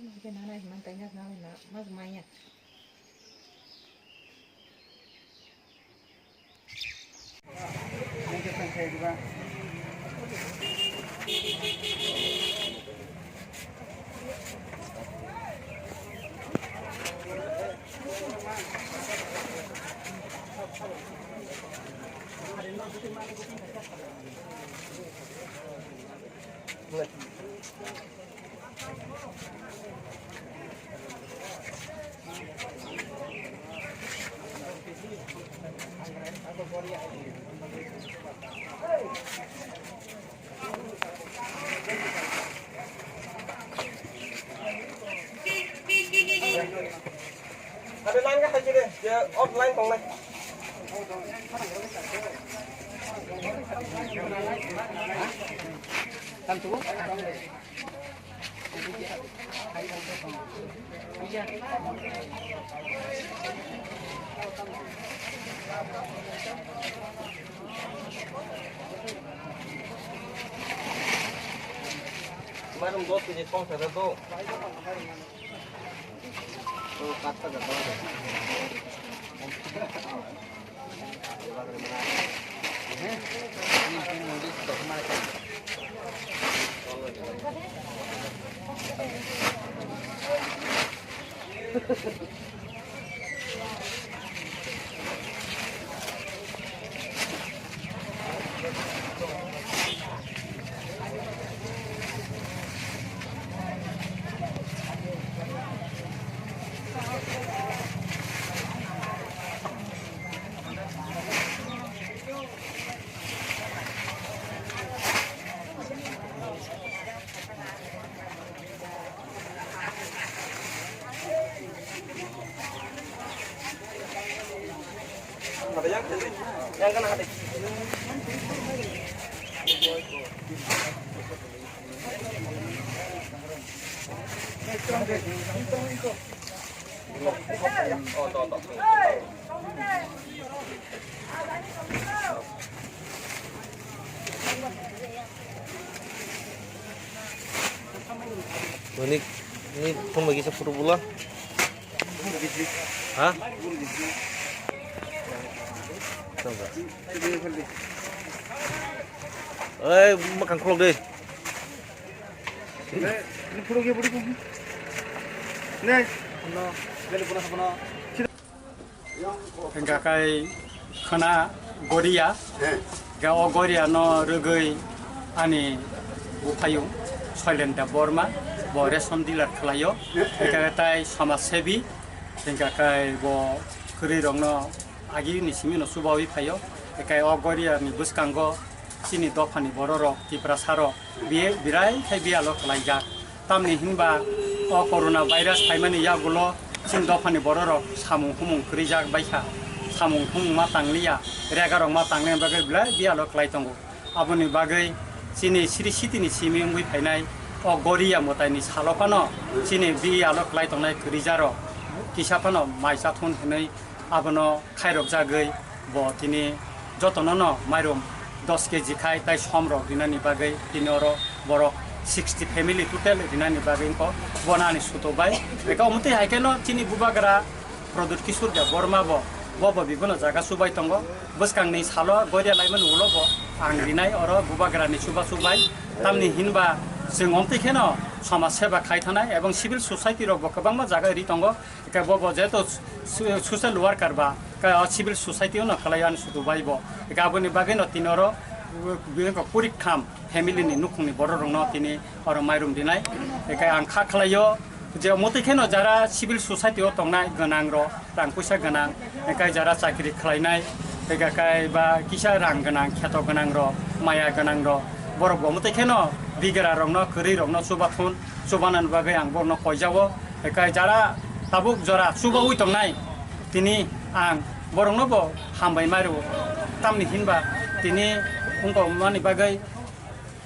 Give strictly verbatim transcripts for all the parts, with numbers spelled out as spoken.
Hwnkhe nana himang taina nana mas maya. Ada lain kata kiri, ya offline kong lai. Marum dos kg kong sa do. Manik, ni phone bai kisa photo bula. Ha? Ei, makhang khulok de. Hingka kai khana goria. Hingka o goria no rwgwi ani buphaiyung Soilen Debbarma, bo ration dealer khlaio. Hingka tai samaj sebi. Hingka kai bo kwrwi rokno agi ni simi no chubawi phaio. Hingka o goria ni bwskango chini dophani bororok, Tiprasarok, bi-, birai khai biyalo kwlaijak. Tamni hinba o corona virus phaimani yagulo chini dophani bororok samung humung kwrwijak baikha. Samung humung ma tangliya, regarok ma tangliya bagwi belai biyalo kwlai tongo. Aboni bagwi chini siri sitini simi wngwi phainai o goria mwtaini salo phano chini biyalo kwlai tongnai kwrwijarok kisa phano mai chathun hwnwi abono khairokjagwi bo tini jotono no mairum dos kg khai tai som rok rinani bagwi tini oro borok sixty family total rinani bagwi wngkho bono ani suto bai. Eka omtwi hai kheno chini bubagra Pradyot Kishore Debbarma bo, bo bo bibono jaga chubai tongo. Bwskangni salo goria laimani ulo bo ang rinai oro bubagrani chubachu bai. Tamni hinba chwng omtwi kheno somaj seba khai thanai ebong civil society rok bo kwbangma jaga ri tongo. Eka bo bo jeto su-, social worker ba, ka o civil society no khlai ani sudu bai bo. Eka aboni bagwi no tini oro, uh, kurik kham family ni nukhungni borok rokno tini oro mairum rinai. Eka ang kha khlaio je omtwi kheno jara civil society o tongnai gwnang rok, rang puisa gwnang, eka jara chakri khlainai, eka kai ba kisa rang gwnang, kheto gwnang rok, maya gwnang rok, borok bo omtwi kheno bigra rokno, kwrwi rokno chubathun, chubanani bagwi ang borokno koijao. Eka jara tabuk jora chubaui tongnai, tini ang borokno bo hambai mairu, tamni hinba tini wngkokmani bagwi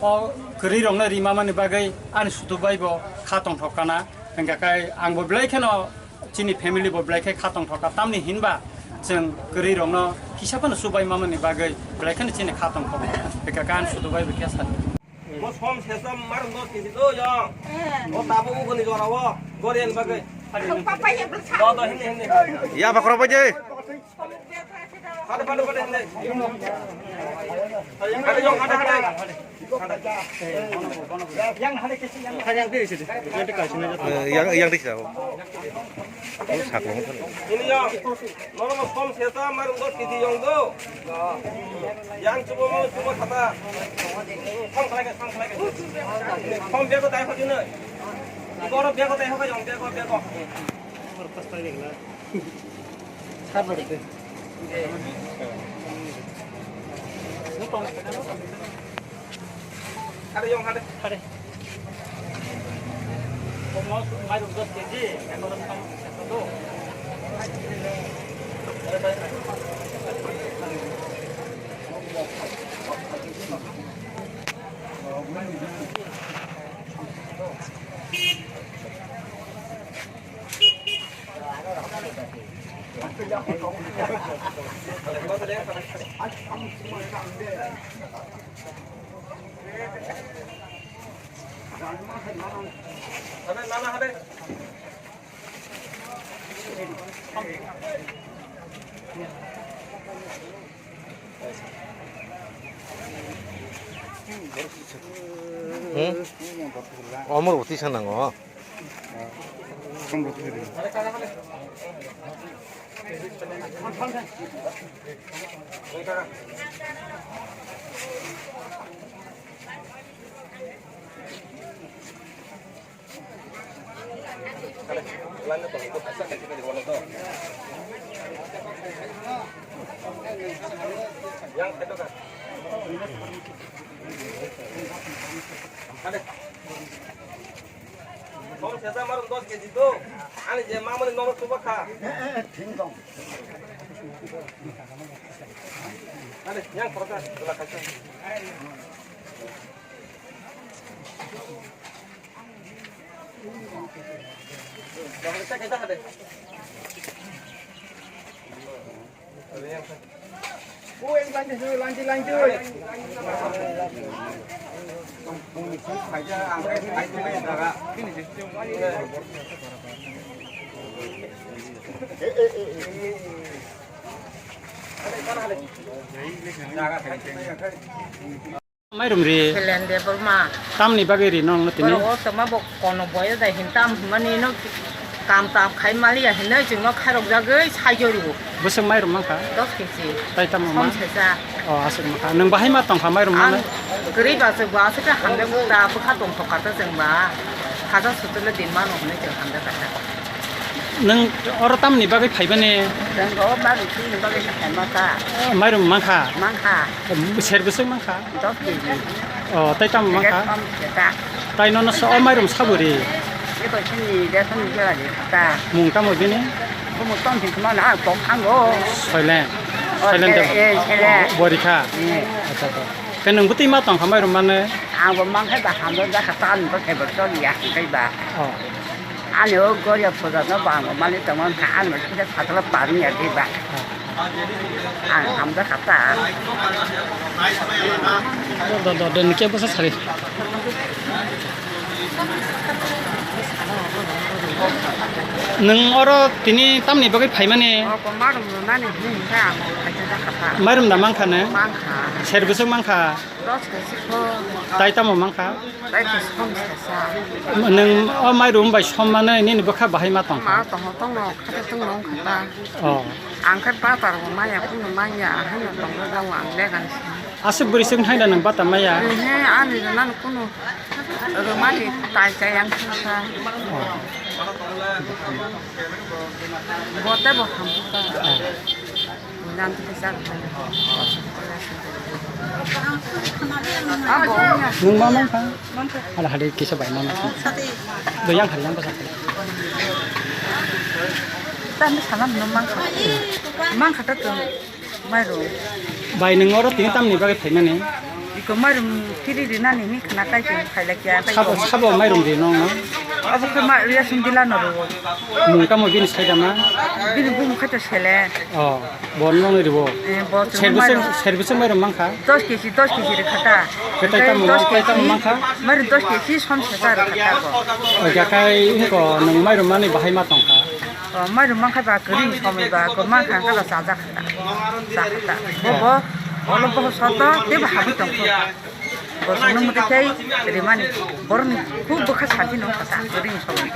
o kwrwi rokno rimamani bagwi ani sudu bai bo kha tongthok kana. Hingkha khe ang bo belai kheno chini family bo belai khe kha tongthok ka, tamni hinba chwng kwrwi rokno kisa phano chubai mamani bagwi belai kheno chini kha tongthok. Hingkha khe ani sudu bai bo khe sa. Mo som sesam mar dos kg do yo. O tabo uguni jora o. Korean bagwi. Do, do, hindi, hindi. Ya, bakro baje. Hade, hade, hade, hindi. Hade, yung, hade, hade. Eh, yang, yang di sini. Yang di sini. Oh, sak long. Ini yang, normal form seta, marung dos kg yang do. Yang chubo mau chubo kata. Form khalai, form khalai. Form bego dai hoji noi. Igoro bego dai hoga yang bego bego. Hade, yong hade. Hade. Mairum dos kg, ekor tang, ekor do. Hmm? Omor boti sana ngo. Yang itu kan. Ada. Kau saya sama orang dos kg tu. Ani je mama ni nomor coba kha. Ada yang perasa coba kha. Mairum ri. Selen de borma. Tamni bagwi ri nong no tini? Borok o tongma bo kono boyo da hin tam hwnmani no kam tam khai maliya hinwi chwngno khairok jagwi saijori bo. Bwswk mairum mankha? Dos kg. Tai tamo ma? Som sesa. O, aswk mankha. Nwng bahai ma tongkha mairum mano? Ang kwrwi ba chwk ba aswk khe hamjak ta bwkha tongthok kha ta chwng ba. Khaja sutule din mano hinwi chwng hamjak kha ta. Nwng oro tamni bagwi phaibani? Nwng o bagwi chini bagwi phaima ta. Mairum mankha? Mankha. Ser bwswk mankha? Dos kg. O, tai tamo mankha? Rate kom se ta. Tai nono sa o mairum saburi? Eko chini rate kom jora de ta. Mung tamo bini? Kumu tom sin kuma na kok hango. Soilen. O, Soilen sele, tamo. E, sele. Borikha. E. Acha, acha. Ke nwng bwtwi ma tongkha mairum mane? Ang bo mankha ba hamjak kha ta, ani bo khebo choliya hwnkhe ba. O. Ani o goria puja no bang mani tongma wngkha, ani kisa phatla pariya di ba. Ang hamjak kha ta. Do, do, do, do, nikhe bwsa sari. Nwng oro tini tamni bagwi phaimani? O, ko marum nani hwnwi kha ang khaisa jakha ta. Mairum da mankha ne? Mankha. Ser bwswk mankha? Dos kg sikho. Tai tamo mankha? Tai khe som sesa. Nwng o mairum bai sommanai nini bwkha bahai ma tongkha? Ma tongo, tongo, khate tongno wngkha ta. O. Ang khe batar bo maya, kunu maya, haino tongna jago ang legan si. Aswk bwrwi swk thaida nwng bata maya? Ehe, ani rwnani kunu rwmani tai chai ang khe sa. O. Bo tei bo hamkha. O. Nwng ma mankha? Hala hali kisa bai ma mankha. Do yang hari yang basa. Tani sana no mankha. Mankha ta tong mairum. Bai nwng oro tini tamni bagwi phaimani? Iko mairum kiri rinani ni khna kai tong khailakya. Sabo, sabo mairum ri nong no? Abo khe ma, ya sung dila no rwo. Mung tamo bini sai dama? Bini bumung khe to sele. Oh, bo nong ni rwo. Eh, bo chwng Ser bwswng, mairum. Ser bwswng mairum mankha? Dos kg, dos kg rwkha ta. Khe tai tamo, dos kg, tai tamo mankha? Mairum dos kg som sesa rwkha ta bo. Oh, gakai wngko nwng mairum mani bahai ma tongkha? Oh, mairum mankha ba kwrwng somoi ba, ko mankha kha ba chajak kha ta. Chakha ta. Bo, bo, olo bo soto, tebo habwi tongkha. Bosongno mwtai khe rimani borokni khub bwkha santi no kha ta ring somoi.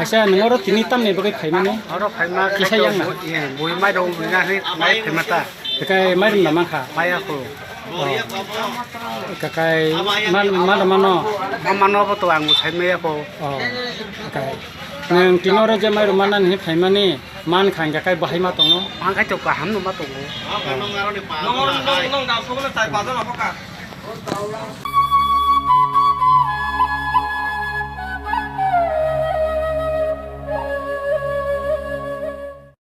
Acha, nwng oro tini tamni bagwi phaimani? Oro phaima kisa yang na? Bui mai rok wngna hwnwi phaima ta. Bekai mairum da mankha? Maya ko. Oh. Kakai man, man mano? Mamano bo to ang sai maya ko. Oh. Kakai. Nang tinoro je mairum manan hi phaimani man khan kakai bahai ma tongo. Ang kai to kaham no ma tongo. Oh.